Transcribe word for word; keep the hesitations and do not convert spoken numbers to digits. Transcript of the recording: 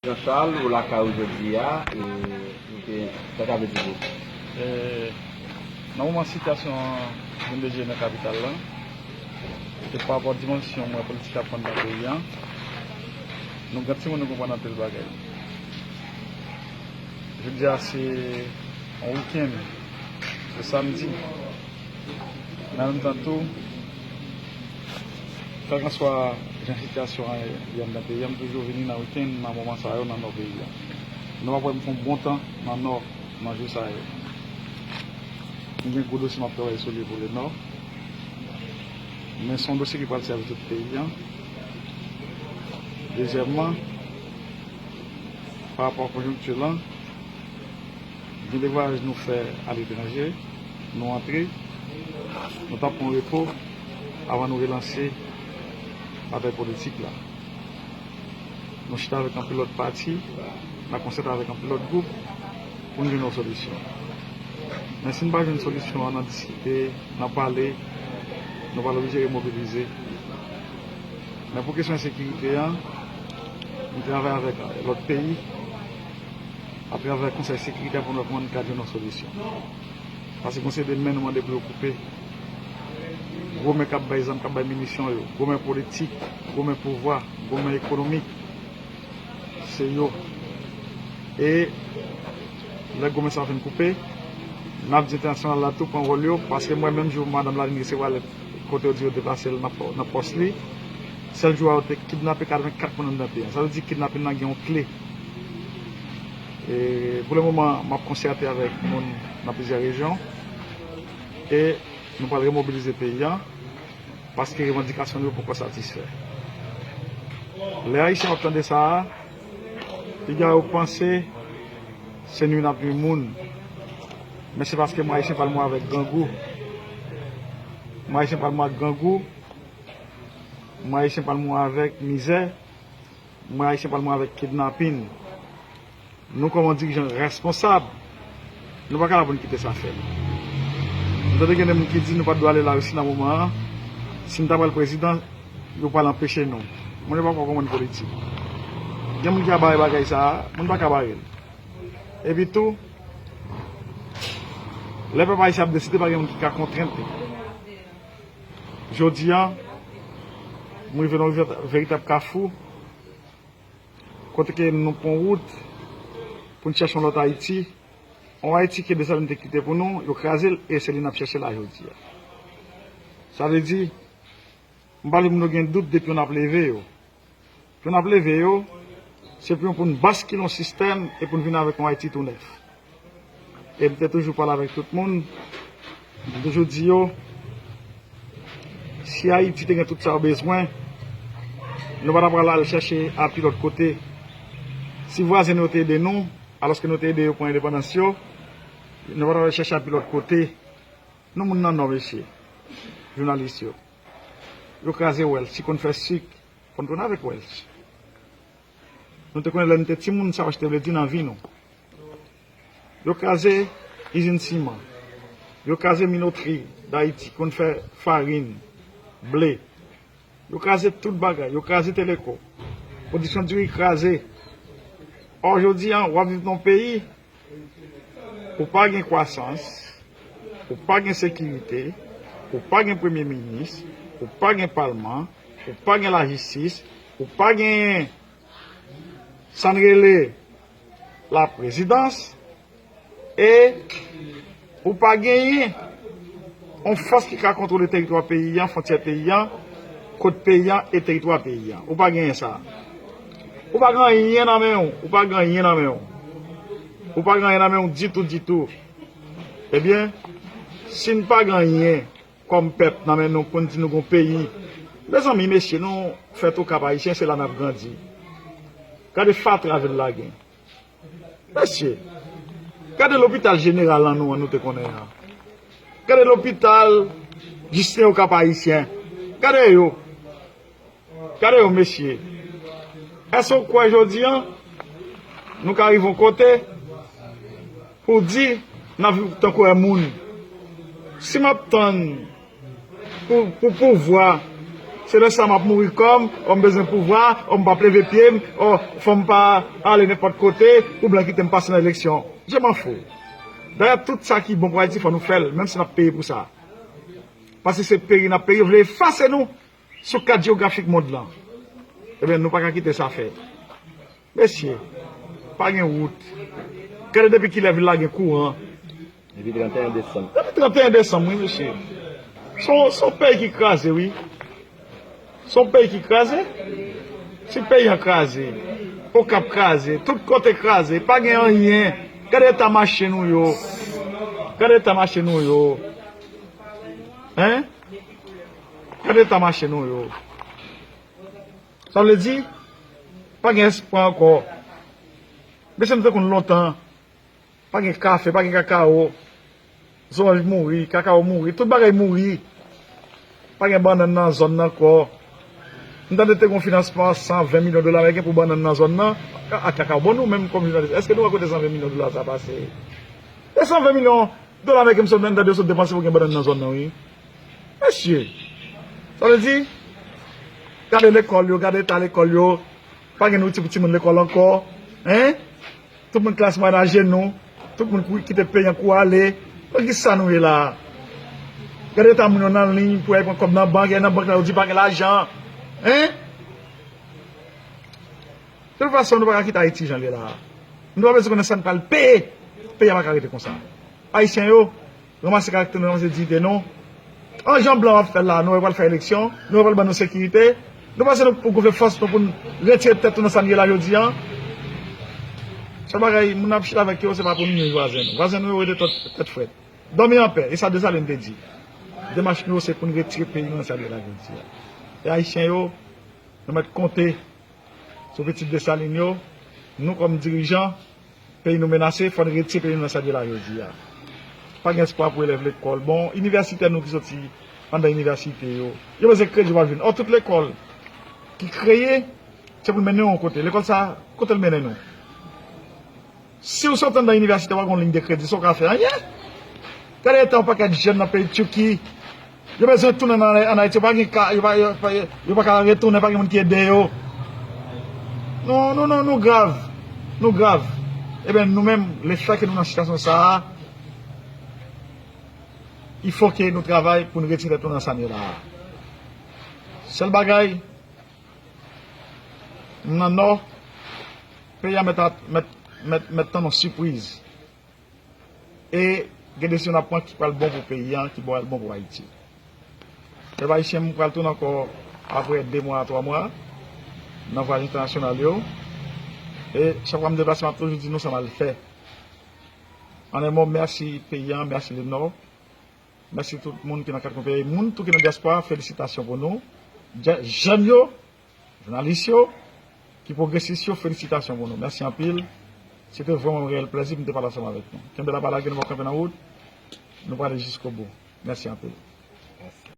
Jean Charles, ou lakay ou jodi a, e ou te, sa ta vle di pou ou? E, nan moman sitiyasyon an vin dejenere nan kapital la, e pa rapò dimansyon mwen politik ap pran nan peyi an, nou gen timoun nou konprann anpil bagay. Jodi a se yon wikenn, se samdi. Men an menm tan tou, kèlkanswa jan sitiyasyon an ye anndan peyi an, m toujou vini nan wikenn, nan moman sa yo, nan nò peyi an. Nou ap wè m fè yon bon tan nan nò, nan jou sa yo. M gen gwo dosye m ap travay sou li pou le nò. Men se yon dosye ki pral sèvi tout peyi an. Dezyèmman, pa rapò a konjonkti lan, gen de vwayaj nou fè aletranje, nou antre, nou t ap pran repo avan nou relanse batay politik la. Nou chita avèk anpil lòt pati, n ap konsèt avèk anpil lòt gwoup pou n jwenn yon solisyon. Men si n pa jwenn solisyon an, n ap diskite, n ap pale, nou pral oblije remobilize. Men pou kesyon ensekirite an, nou travay avèk lòt peyi, atravè Konsèy Sekirite pou nou wè kòman n ka jwenn yon solisyon. Paske gon seri de men nou mande pou yo koupe. Gwo men k ap bay zam, k ap bay minisyon yo, gwo men politik, gwo men pouvwa, gwo men ekonomik, se yo. E lè gwo men sa fin koupe, n ap di entènasyonal la tou pran wòl yo, paske m wè menm jou madanm Laline resevwa lèt kote yo di yo deplase l nan pò-, nan pòs li. Sèl jou a yo te kidnape katrevenkat moun anndan peyi an. Sa vle di kidnapin nan gen yon kle. E pou le moman, m ap konsète avèk moun nan plizyè rejyon. E nou pral remobilize peyi an, paske revandikasyon nou yo poko satisfè. Lè Ayisyen ap tande sa a, piga yo panse se nwi n ap nwi moun. Men se paske mwen Ayisyen pral mouri avèk grangou. Mwen Ayisyen pral mouri ak grangou. Mwen Ayisyen pral mouri avèk mizè. Mwen Ayisyen pral mouri avèk kidnapin. Nou kòm yon dirijan responsab, nou pa ka la pou n kite sa fèt. M tande gen de moun ki di nou pa t dwe ale Larisi nan moman an. Si n ta pral prezidan, yo pral anpeche nou. Moun yo pa konprann politik. Gen moun ki ap bare bagay sa a, moun pa ka bare l. Epi tou, lè pèp ayisyen ap deside, pa gen moun ki ka kontrent li. Jodi a, m rive nan yon veritab kafou, kote ke nou pran wout pou n chèche yon lòt Ayiti, yon Ayiti ke Desalin te kite pou nou, yo kraze l, e se li n ap chèche la jodi a. Sa vle di, m pa vle moun yo gen dout depi yon ap leve yo. Pou n ap leve yo, se pou yon, pou n baskile yon sistèm e pou n vin avèk yon Ayiti tou nèf. E m te toujou pale avèk tout moun, m te toujou di yo, si Ayiti te gen tout sa yo bezwen, nou pa ta pral al chèche api lòt kote. Si vwazen nou yo te ede nou, alòske nou te ede yo pran endepandans yo, nou pa ta pral chèche api lòt kote. Nou moun nan Nò, mesye, jounalis yo. Yo kraze Welch, si konn fè sik, fò n tounen avèk Welch. Nou te konnen lè n te timoun sa Welch te vle di nan vi nou. Yo kraze izin siman. Yo kraze Minoterie d'Haïti, konn fè farin, ble. Yo kraze tout bagay. Yo kraze Teleco. Pwodiksyon diri kraze. Ò, jodi a, w ap viv nan yon peyi ou pa gen kwasans, ou pa gen sekirite, ou pa gen premye minis, ou pa gen palman, ou pa gen lajistis, ou pa gen sa n rele laprezidans, e ou pa genyen yon fòs ki ka kontwole teritwa peyi an, fwontyè peyi an, kot peyi an e teritwa peyi an. Ou pa genyen sa. Ou pa gen anyen nan men w. Ou pa gen anyen nan men w. Ou pa gen anyen nan men w ditou, ditou. Ebyen, si n pa gen anyen kòm pèp nan men nou pou n di nou gon peyi, mezanmi, mesye, nou fèt Okap Ayisyen, se la n ap grandi. Gade fatra vil la gen. Mesye, gade lopital jeneral an nou an nou te konnen an. Gade lopital Jisten Okap Ayisyen. Gade yo. Gade yo, mesye. Èske w kwè jodi an, nou ka rive yon kote pou di n ap viv tankou yon moun? Si m ap tann pou, pou pouvwa, Se lè sa m ap mouri kò m, o m bezwen pouvwa, o m p ap leve pye m, o fò m pa ale nenpòt kote pou blan kite m pase nan eleksyon. Je m'en fous. Dayè, tout sa ki bon pou Ayiti, fò nou fè l, menm si n ap peye pou sa. Paske se peri n ap peri, yo vle efase nou sou kat jewografik mond lan. Ebyen, nou pa ka kite sa fèt. Mesye, pa gen wout. Gade depi kilè vil la gen kouran. Depi trannteyen desanm. Depi trannteyen desanm, wi, mesye. Se yon, se yon peyi ki kraze, wi. Se yon peyi ki kraze. Si peyi an kraze, Okap kraze, tout kote kraze, pa gen anyen. Gade eta mache nou yo. Gade eta mache nou yo. Hein? Gade eta mache nou yo. Sa vle di, pa gen espwa ankò. Mesye, nou te konn lontan. Pa gen kafe, pa gen kakawo. Zoranj mouri, kakawo mouri, tout bagay mouri. Pa gen bannann nan zòn nan ankò. M tande te gen yon finansman san ven milyon dola ameriken pou bannann nan zòn nan. A, a kakawo. Bon, nou menm kòm jounalis, èske nou wè kote san ven milyon dola sa pase? E san ven milyon dola ameriken m sot, m tande yo sot depanse pou gen bannann nan zòn nan, wi. Mesye, sa vle di, gade lekòl yo, gade eta lekòl yo, pa gen nouti pou timoun lekòl ankò, hein? Tout moun klas mwayèn ajenou, tout moun kou- kite peyi an kou ale. Nan kisa nou ye la a? Gade eta moun yo nan liy pou y al pran kòb nan bank, y al nan bank la yo di pa gen lajan. Hein? De tout fason, nou pa ka kite Ayiti jan l ye la a. Nou pa bezwen konnen sa n pral peye. Peyi a pa ka rete konsa. Ayisyen yo, ranmase karaktè nou, ranmase diyite nou. An jan blan ap fè l la, nou wè pral fè eleksyon, nou wè pral ban nou sekirite. Nou panse nou pou gonfle fòs nou pou n retire tèt nou nan sa n ye la jodi a? Sèl bagay, moun ap chita avèk yo, se pa pou nou nwi vwazen nou. Vwazen nou yo rete tèt, tèt frèt. Dòmi anpè, e sa Desalin te di. Demach nou yo se pou n retire peyi nou nan sa l ye la jodi a. E Ayisyen yo, nou mèt konte sou pitit Desalin yo, nou kòm dirijan, peyi nou menase, fò n retire peyi nou nan sa l ye la jodi a. Pa gen espwa pou elèv lekòl. Bon, inivèsitè nou ki soti anndan inivèsite yo, yo bezwen kredi yo pa vin. Ò, tout lekòl ki kreye, se pou l mennen yon kote. Lekòl sa, kote l mennen nou? Si w sot anndan inivèsite, w pa gen yon liy de kredi, sa w ka fè anyen. Gade eta yon pakèt jèn nan peyi Tiki. Yo bezwen tounen nan, ann Ayiti, yo pa gen ka, yo pa, yo pa, yo pa ka retounen, pa gen moun ki ede yo. Non, non, non, nou grav. Nou grav. Ebyen, nou menm, lefètke nou nan sitiyasyon sa a, il fo ke nou travay pou n retire tèt nou nan sa n ye la a. Sèl bagay, m nan Nò, peyi a mèt, mèt, mèt, mèt tann yon sipriz. E gen desizyon n ap pran ki pral bon pou peyi a, ki pral bon pou Ayiti. Pèp ayisyen, m pral tounen ankò apre de mwa a twa mwa nan vwayaj entènasyonal yo. E chak fwa m deplase, m ap toujou di nou sa m al fè. An en mo, mèsi peyi a, mèsi le Nò. Mèsi tout moun ki nan kat kwen peyi. Moun tou ki nan dyaspora, felisitasyon pou nou. Jè- Jèn yo, jounalis yo, ki pwogresis yo, felisitasyon pou nou. Mèsi anpil. Se te vrèman yon reyèl plèzi pou m te pale ansanm avèk nou. Kenbe la, pa lage, nou pap kanpe nan wout. Nou prale jiskobou. Mèsi anpil.